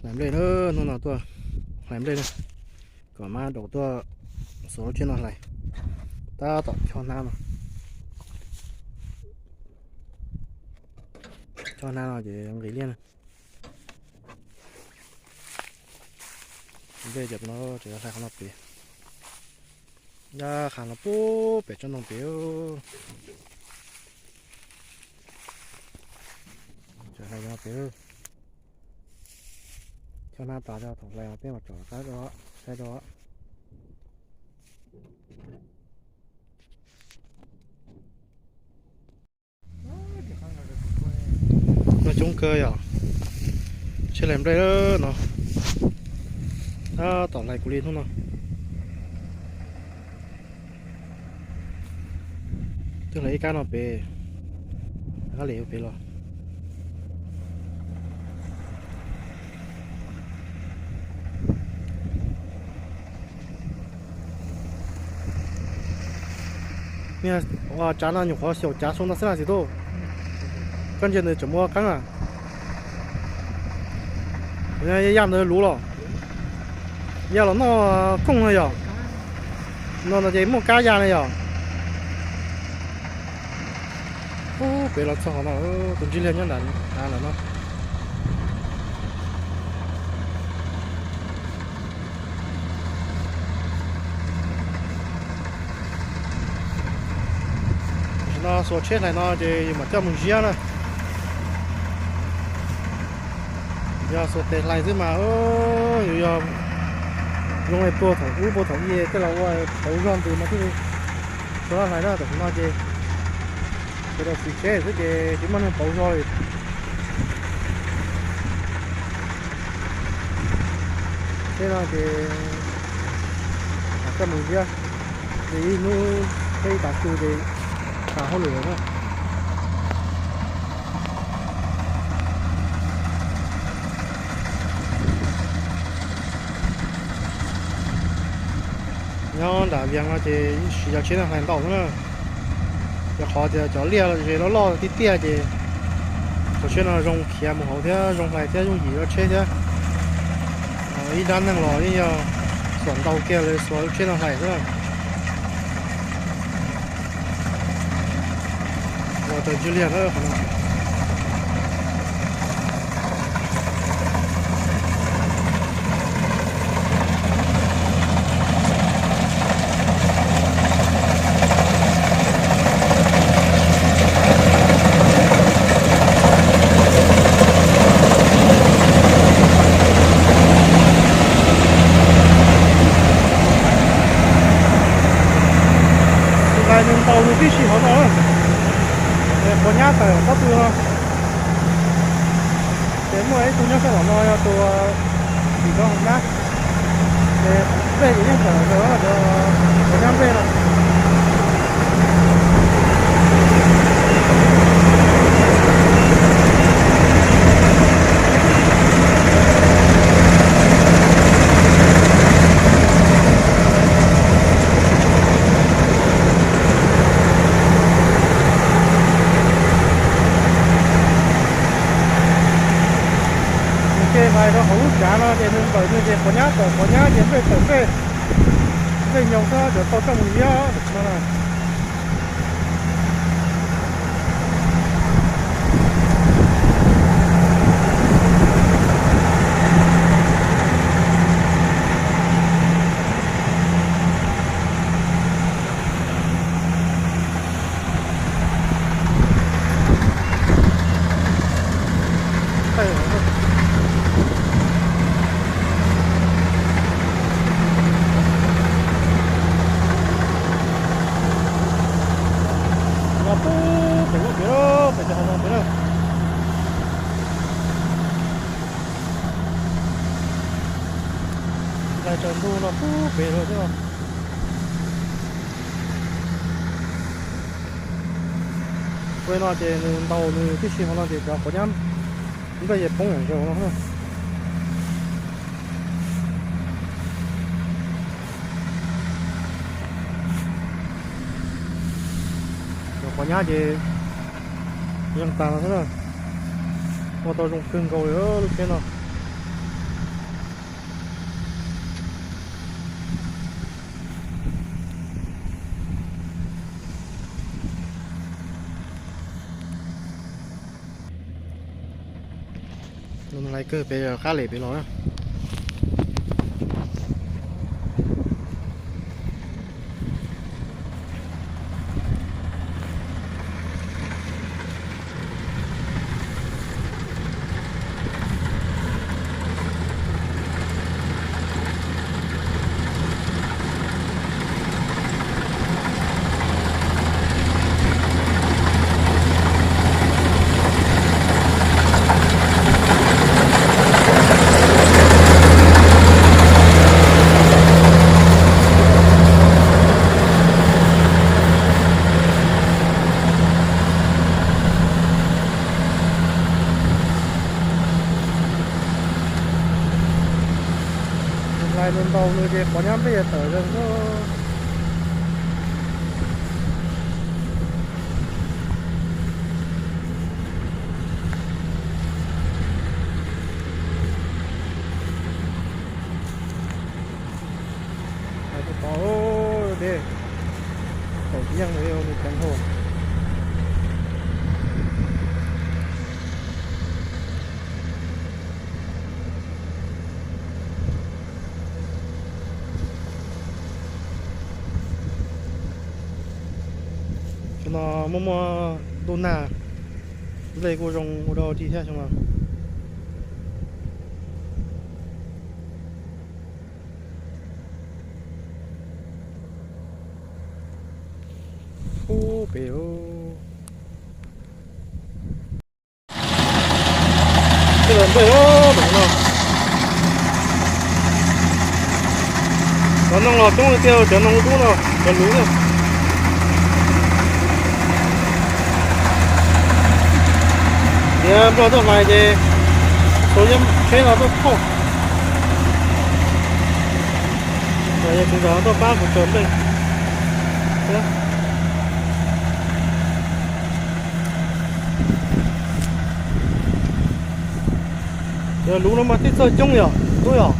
Hlais nplej na, hnub no tuaj hlais nplej na, kom mab daus tuaj xuas lub tsheb no hlais. Tab tom cho hnab no, cho hnab no ces nqis liaj na. Nplej cov no tseem hlais qhov no pem, nyob qhov no pub pem tsob ntoo pem. Tseem hlais no pem, cho hnab tas thaum hlais no peb mam tsom qab rau, saib rau. No coob kawg yom, tsheb hlais nplej no, tab tom hlais kuv li hnub no. Twb hlais ib kab no pem, kab li pem los. Ua tsav no nyuam qhuav xyaum cav xyoo ntau xwb na txiv tub. Koj ntsia nws tseem muaj qeeb na. Yaj ntawd luv los, yaj los noj kooj no yom. No no ces muaj kab ya na yom. Ub, pem los txog qhov no, tus ntsig liag nyob nram av lawm no. Tam sim no xuas tsheb hlais no ces yus mam coj mus ziab na. Yog xuas tes hlais xwb mas yus yog zoo li puag thaum ub puag thaum i tej laus ua pauv zog ntws mas thiaj li tau hlais na. Tam sim no ces sawv daws xis tsheb xwb ces tsis muaj neeg pauv zog li. Tsheb no ces mam coj mus ziab, ces ib hnub peb ib tav su ces tas hauj lwm lawm na. Nyob nram Vias no ces siv cov tsheb no hlais ntau na. Yog qhov tias cov liaj ze loj loj tiaj tiaj ces cov tsheb no zoo khiav mus hauv thiab zoo hlais thiab yooj yim rau tsheb thiab. Ib rab neeg los yeej yog xuas ntau kiag lawv xuas lub tsheb no hlais xwb na. Los raws ntsig liag na qhov no. Tus hlais nws ntaus nws tib si hauv no, quav nyab tawm pob tw no. Ces muaj ib tug nyob sab tom no yog tus tim rau hauv nab. Ces nplej ces yeej tawm ntawd, quav nyab nplej no. Ces hlais rau hauv lub tsav no ces nws nplawm nws ces quav nyab tawm quav nyab ces nplej tawm nplej, nplej nyoos xwb, cov tau coj mus ziab tam sim no na. No pub pem lub pem, pem cov hav zoov pem na. Hlais tsaus ntuj no pub pem lawm thiab no. Ua no ces nws ntaus nws tib si hauv no ces cov quav nyab nplej ces poob ntawm nkaus no. Cov quav nyab ces yeej tas no xwb na. Ua tau zoo kawg nkaus li lub tsheb no. Lais kawg pem qab lem pem los na. Lais ntau ntau no ces qhov nyab nplej tawm lawm. Tod deb, tawm tsis yeej li nws ceev hauv. Xyoo no muaj muaj ntuj nag, nplej kuj zoo ua dua dig thiab xyoo no. Ub pem, tej los nplej tom no. Cov noog los coob tiag, cov noog dub no, cov luv na. Tias nplog tuaj hlais ces tau tsheb no tuaj thauj. Yog tsis ntawd tuaj pab kuv tsaws nplej. Cov luv no mas twb txawj coob yom, tub yom.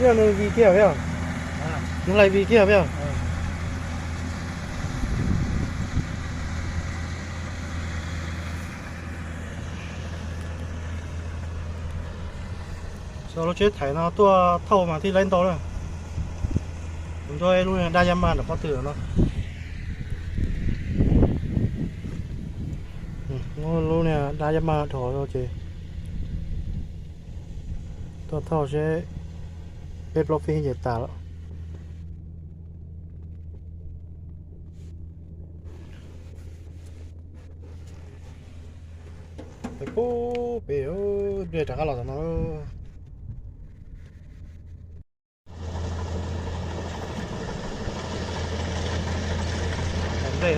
Twb yog nws vim kiag thiab. Nws hlais vim kiag thiab. Lub tsheb thaiv no tuaj thauj mas thiaj laib ntau na. Kuv nrog lub dab yab maj nram pob tw no. Lub dab yab maj dhos ces tuaj thauj seb peb plaub fij ces tas lawm. Pub pem, nplej rov qab los tom no. Nplej.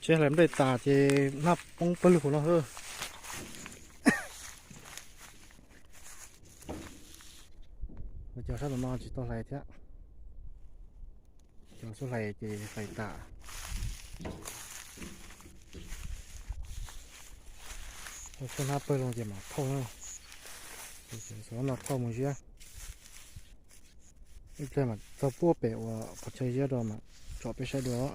Tsheb hlais nplej tas ces hnab poob pawg lug no. Cov sab tom no tsis tau hlais thiab. Cov xub hlais ces hlais tas. Tau tshuaj hnab pawg lug ces mam thauj na. Ces xav no thauj mus ziab. Ib pliag mam txog puab pem uas qhov chaw ziab rau mam tsom peb saib dua.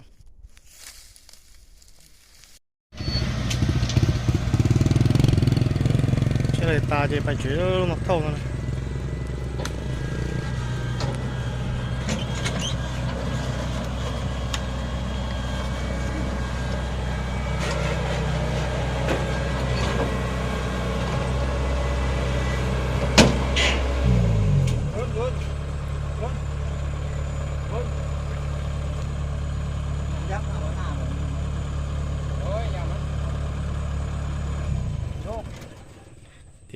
Tsheb hlais tas ces pais tsev no thauj no.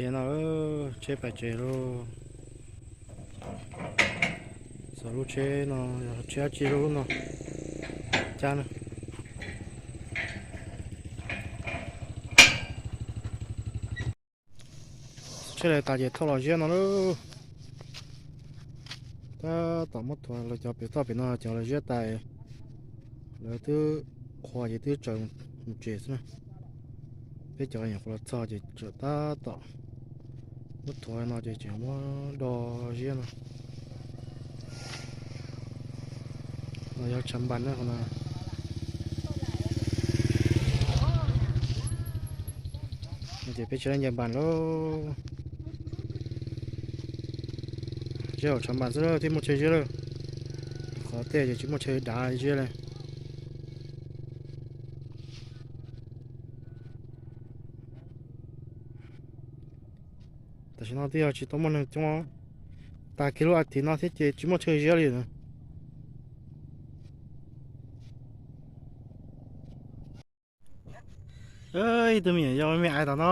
Ces no, tsheb pais tsev lauj. Txog lub tsheb no, yog tsheb dab tsi lub no, cab na. Tsheb lawv tas ces thauj los ziab no lauj. Tab tom muab thuav los cov pem toj pem no cov lawv ziab tas, lawv twb qhuav ces twb tsaws mus tsev xwb na. Peb cov nyuam qhuav los txog ces tseem tab tom muab thuav no ces tseem muab do ziab no. No yog tshav npas na qhov no. Ces peb tsis laib nce npas lauj. Ziab hauv tshav npas xwb thiaj muaj chaw ziab lawm. Qhov tej ces tsis muaj chaw dav ziab li. Tam sim no twb yog tsis tau muaj neeg coob, tag kis lub as thiv no thiab ces tsis muaj chaw ziab li. Ib tug me nyuam yau me me ais tom no.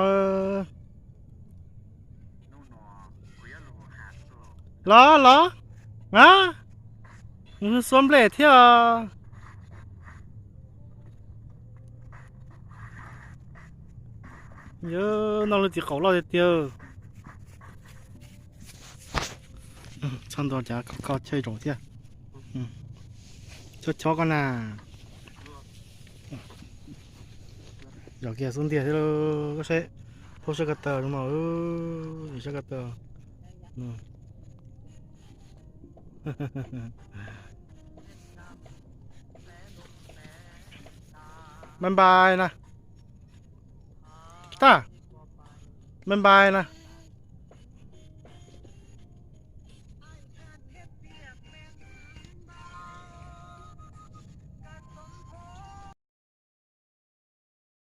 Los los, a, xuab nplej thiab. Yog noj lub txiv qaum loj tiag tiag. Txhob ntua cas koj chaw zaum thiab. Chob chob koj na. Zaum kiag xub ntiag thiab lauj, koj saib, phob saib ko taw no, saib ko taw. Npai npai na. Tag. Npai npai na.